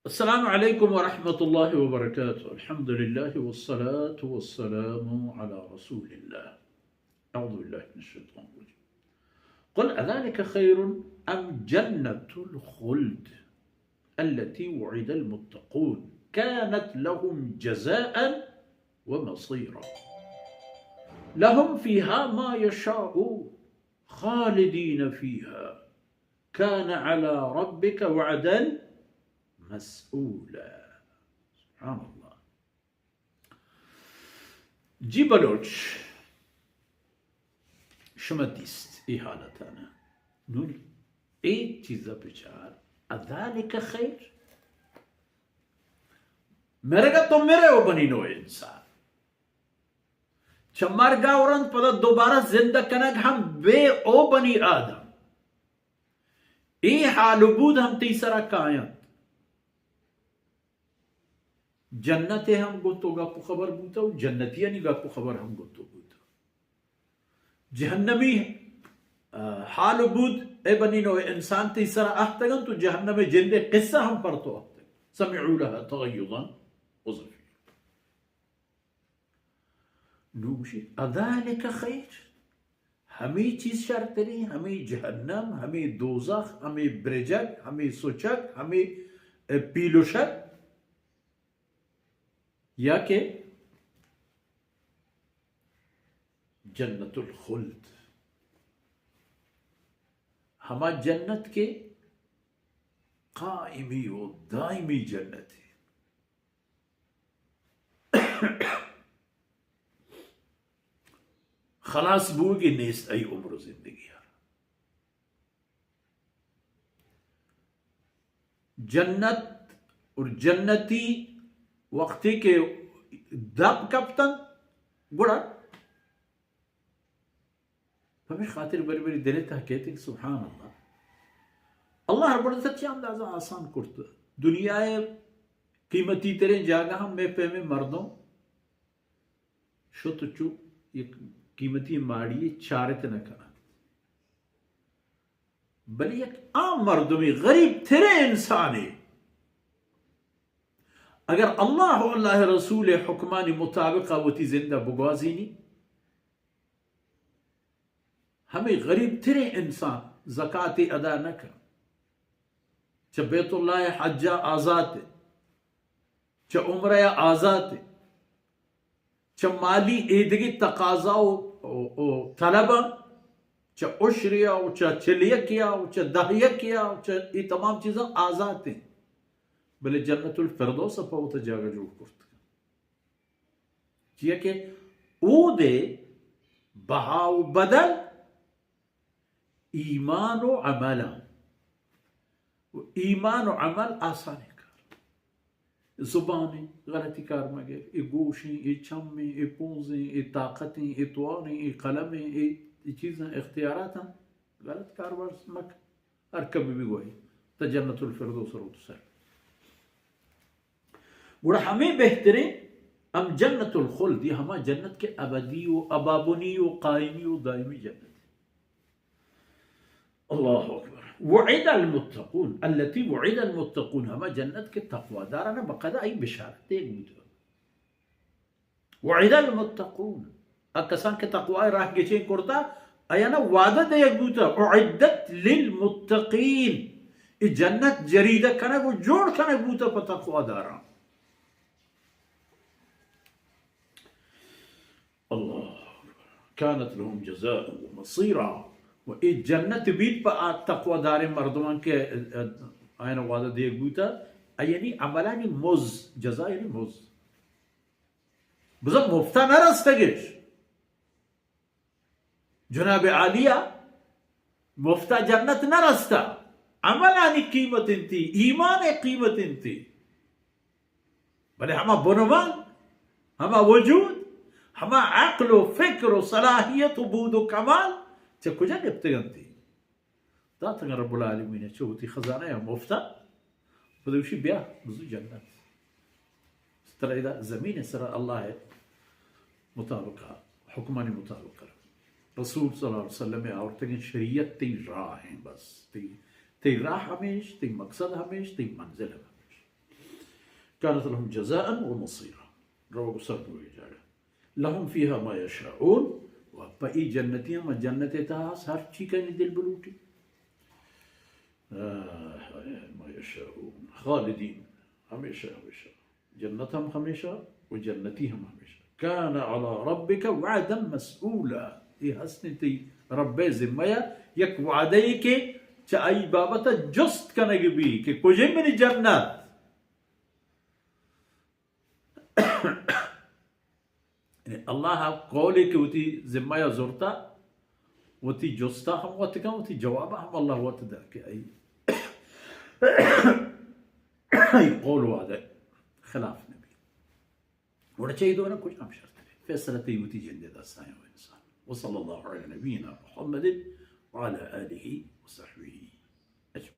السلام عليكم ورحمة الله وبركاته. الحمد لله والصلاة والسلام على رسول الله. أعوذ بالله من الشيطان الرجيم. قل أذلك خير أم جنة الخلد التي وعد المتقون كانت لهم جزاء ومصيرا. لهم فيها ما يشاءون خالدين فيها كان على ربك وعدا مسئولا. سبحان الله. جی بلوچ، شما دیست ای حالتانا. نون ای چیزا بچار، اذالک خیر؟ مرگا تو مرے او بنی نوع انسان. چہ مرگا ورند پدا دوبارہ زندہ کنگ ہم بے او بنی آدم. ای حال و بود ہم تی سرا کاینت. جنت ء ہم گوں تو گپ و خبر بوتہ و جنتیانی گپ و خبر ہم گوں تو بوتہ. جہنمی، آ، حال و بود، اے بنی نوع انسان تی سرا اہتگنت و جہنم ء جند ء قصہ ہم پر تو اہتگ. سمعوا لها تغیظا و زفیرا. نوں گوشی، اذالک خیر؟ ہمے چیز شرتریں، ہمے جہنم، ہمے دوزخ، ہمے برجگ، ہمے سچگ، ہمے، اے، پیلوشگ؟ یا کہ جنت الخلد، ہما جنت کہ قائمی و دائمی جنت ہے. خلاص بوگی نیست ای عمر و زندگی ہر. جنت اور جنتی وقتی کہ دپ کپتن، گڑا پمیش خاطر بری بری دل ء تہ کیت کہ سبحان اللہ، اللہ رب العزت چہ اندازہ آسان کرت. دنیا ء قیمتی ترین جاگہ ہم مئے پیمیں مردم شت چو یک قیمتی ماڑی چارت نہ کنت، بلے یک عام مردمی، غریب ترین انسانی، اگر اللہ و اللہ رسول حکمانی مطابق وتی زندہ بگوازینی، ہمے غریب تریں انسان زکاتے ادا نہ کن، چہ بیت اللہ حج ء آزات، چہ عمرہ ء آزات، چہ مالی ایدگی تقاضا و، و، و طلباں، چہ عشریا و چہ چل یکیا و چہ دہ یکیا و چہ ای تمام چیزاں آزات ہیں، بلے جنت الفردوس پہ وت جاگہ جوڑ کرت. چیا کہ اود ء بہا و بدل ایمان و عمل انت. و ایمان و عمل آسانیں کار. زبانیں غلطی کار مگر، اے گوشیں، اے چمیں، اے پونزیں، اے طاقتیں، اے توانیں، اے قلمیں، اے، اے چیزاں اختیاراتاں غلط کاربار مکن. ہر کبھی بھی گوئی تا جنت الفردوس رو تو سر. گڑا ہمے بہتریں، ام جنت الخلد، یہ ہما جنت کے ابدی و ابابنی و قائمی و دائمی جنت. اللہ اکبر. وعد المتقون، التي وعد المتقون، ہما جنت کے تقوی دارانا بقدا ای بشارت دیگ بوتا. وعد المتقون، آ کسان کہ تقوی راہ گچین کرتا، آیانا وعدہ دیگ بوتا، اعدت للمتقین، ای جنت جریدہ کنگ و جوڑ کنگ بوتا پہ تقوی داران. اللہ، کانت لهم جزاء و مصیرا، و ای جنت بیت پہ آ تقوی داریں مردمان کہ، اه، آیانا وعدہ دیگ بوتا، آیانی عملانی مز، جزا یعنی مز. بزاں مفتا نہ رستگش. جناب عالیا مفتا جنت نہ رستا. عملانی قیمت انتی، ایمان قیمت انتی. بلے ہما بنوان، ہما وجود، ہما عقل و فکر و صلاحیت و بود و کمال چہ کجا گپتگ انتی؟ داتگ رب العالمین چہ وتی خزانہ ء مفتا، پدا گوشی بیا بزو جنت. ترا ادا زمین سرا اللہ مطابق، حکمانی مطابق، رسول صلی اللہ علیہ وسلم آورتگیں شریعت تی راہ ہیں بس. تی، تی راہ ہمیش، تی مقصد ہمیش، تی منزل ہمیش. كانت لهم جزاء ومصيرا. روگ و سربوگ جاگہ. لهم فيها ما يشاءون، و پہ ای جنتیاں ما جنت تہا ہر چی کنی دل بلوٹی. آہ، ما يشاءون خالدين، ہمیشہ، ہمیشہ. جنت ہم ہمیشہ و جنتی ہم ہمیشہ. كان على ربك وعدا مسئولا. یہ ہستیں تئی رب ذمہ یک وعدہ ای کہ چہ آئی بابت جست کنگ بی کہ کجے منی جنت. یعنی اللہ قولے کہ وتی ذمہ یا زرتا، وتی جستا ہم وت کن، وتی جوابا ہم اللہ وت دا کہ ای، ای قول وعدہ خلاف نبی. گڑا چہ ای دوران کجام شرتر؟ فیصلہ تئی وتی جندے دستاں و انسان. وصلى الله على نبينا محمد وعلى آله وصحبه أجمعين.